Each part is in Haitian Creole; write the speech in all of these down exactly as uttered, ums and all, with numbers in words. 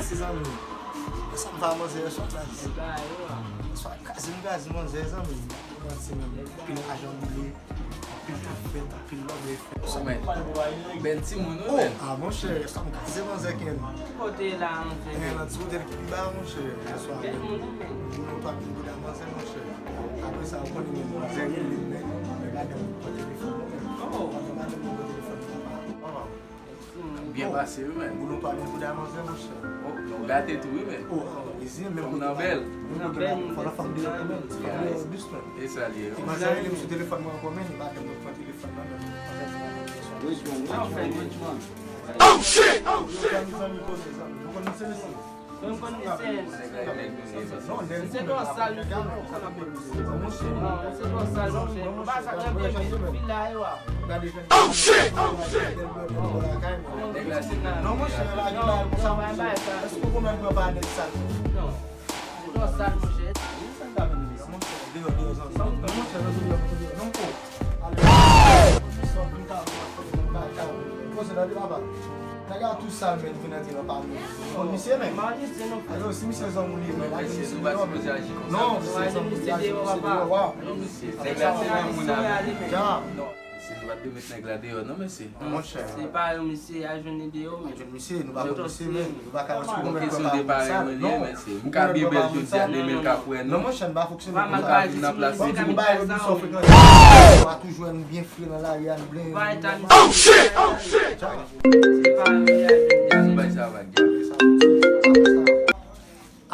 Ti zanmi, sa m fè a manzè yè swa, Kazi? Yè swa, Kazi, m Kazi manzè, zanmi. Manti menm. Anpil lajan boule, anpil tan fèt, anpil lòt bagay fèt. Oh, men. Bèl timoun, wi, men. Ah, monchè, yè swa, m Kazi manzè, Ken. Ki kote la, monchè? Eh, nan ti otèl ki pi ba, monchè, yè swa. Bèl moun, wi, men. Boulon pa vin bouda manzè, monchè. Apre sa, ou konnen, men, manzè rele m, men, men madanm mwen pran telefòn mwen, men. Oh. Madanm mwen pran telefòn mwen, papa. Byen pase, wi, men. Boulon pa vin bouda manzè, monchè. Oh, nou gate tou, wi, men. Oh, oh, izi, menm kote nan bèl. Menm kote nan bèl, fò nan fanm deyò, men. Fanm deyò, bus, men. E sa l ye, wi. E manzè rele m sou telefòn mwen ankò, men, li pa janm pran telefòn nan, men. Richmond, Richmond, Richmond. Oh, shit! Oh, shit! Zanmi, zanmi, koze, zanmi. Nou konn misye, mesye. Mwen m konn misye. Non, se dòsal misye, non, sa n ap fè misye. Non, se dòsal misye. Nou pa sa k nan peyi, fil la, yo a. Oh, shit! Oh, shit! Non, monchè, la, ki bagay konsa, monchè. Èske w konprann mwen pa nèg sal? Non. Se dòsal, monchè. Monchè, deyò, deyò, zanmi. Non, monchè, non, deyò, deyò. Non, ko. Ale. Poze la, de papa. Nèg la tou sal, men, vin antre nan pami. Bon, misye, men. Ayo, si misye zanmi w li ye, men, lage misye deyò, men. Non, misye zanmi w li ye, lage misye deyò, wa. Nèg la se yon moun a men. Ja. Mesye, nou pa t dwe met nèg la deyò, non, mesye. Monchè. Se pa yon misye a jwenn li deyò, men. Jwenn misye, nou pa konn misye, men. Nou pa ka respekte moun sal. Non. M ka byen bèl jodi a, demen l ka kwè nou. Non, monchè, nou pa fonksyone konsa. Nou ka vin nan plas li. Ou di m ba yo di sa w frekante. Ou pa toujou wè nou byen fre nan lari a, nou byen. Oh, shit! Oh, shit!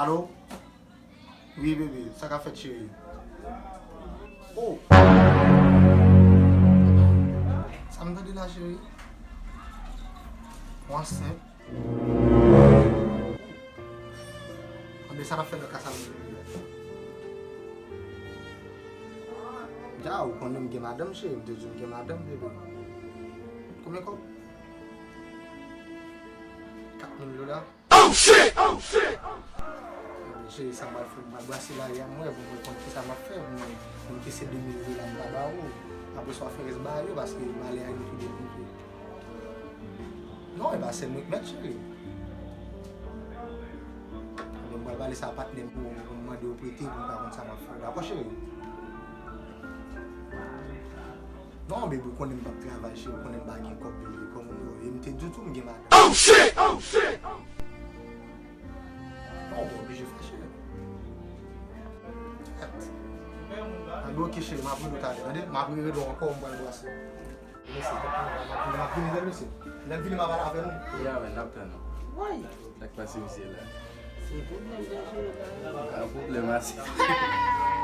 Alo? Wi, bebe, sa k ap fèt, cheri? Oh! Sa m tande la, cheri? Ou ansent? Anben, sa n ap fè nan ka sa menm? Ja, ou konnen m gen madanm, cheri. M te di w m gen madanm, bebe. Konbyen kòb? Kat mil dola. Oh, shit! Oh, shit! Cheri, sa m pral fè, m pral brase lari a, m wè, pou mwen konn kisa m ap fè, pou mwen, pou mwen kese de mil dola m pa ba ou. Apre sa, w ap fè rès ba yo, paske malè a rive tou dekontre. Non, e pa sèl mwen k mèt, cheri. Anben, m pral pale sa a patnè m pou, pou m mande yo prete, pou m ka konn sa m ap fè. Dakò, cheri? Non, baby, ou konnen m p ap travay, cheri, ou konnen m pa gen kòb, baby, kòman m wè? E m te di w tou, m gen madanm. Oh, shit! Oh, shit! Non, ou pa oblije fache. Fèt. Anben, oke, cheri, m ap rele w talè, tande? M ap rele w ankò, m pral brase. Mesye, m ap vini, m ap vini, m ap vini, lè m vini, m ap pale avè nou. Ya, men, n ap tann ou. Woy! Sa k pase misye la? Se pwoblèm danje yo la. Pa pwoblèm ase.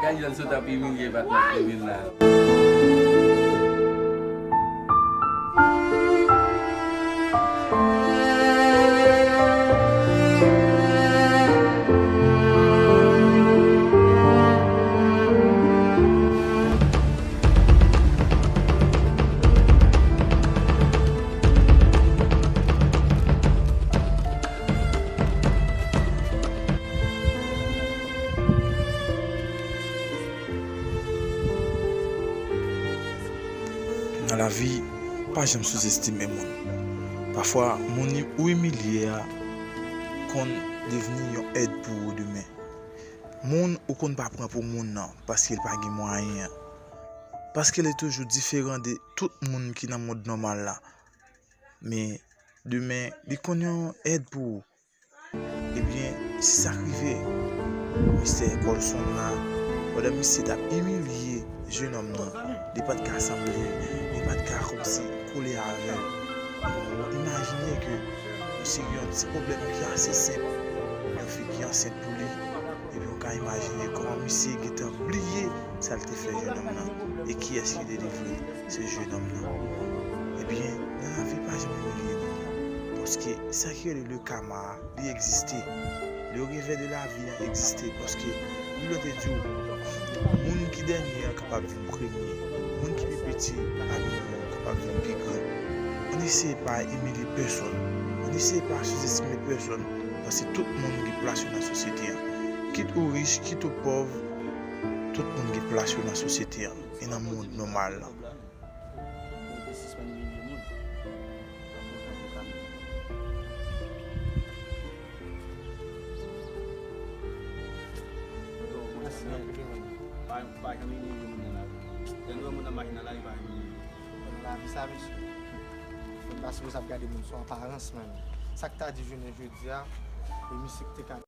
Gad jan l sot ap imilye patnè kriminèl la. Nan lavi, pa janm souzestime moun. Pafwa, moun ou imilye a konn devni yon èd pou ou demen. Moun ou konn pa pran pou moun nan, paske l pa gen mwayen an. Paske l toujou diferan de tout moun ki nan mond nòmal la. Men, demen, li konn yon èd pou ou. Ebyen, se sa k rive mistè Colson la, pandan misye t ap imilye jenòm nan, li pa t ka sanble, li pa t ka kòmsi kole avè l. Imajine ke misye gen yon ti pwoblèm ki ase senp, yon fi ki ansent pou li, epi w ka imajine kòman misye gentan bliye sa l te fè jenòm nan, e kiyès ki delivre l? Se jenòm nan. Ebyen, nan lavi, pa janm imilye moun. Paske sa ki rele le kama a, li egziste. Le revè de lavi an egziste. Paske, Bib la te di w, moun ki dènye an kapab vin premye. Moun ki pi piti pami nou an kapab vin pi gran. Ann eseye pa imilye pèsonn. Ann eseye pa souzestime pèsonn. Paske tout moun gen plas yo nan sosyete an. Kit ou rich, kit ou pòv, tout moun gen plas yo nan sosyete an. E nan mond nòmal la. Mwen te sispann imilye moun. Mwen te sispann imilye moun. Pa, pa janm imilye moun nan lavi. Lè nou wè moun nan mache nan lari, pa janm imilye. Nan lavi sa, mesye, moun pa sipoze ap gade moun sou aparans, man. Sa k ta di jounen jodi a, e misye ki te ka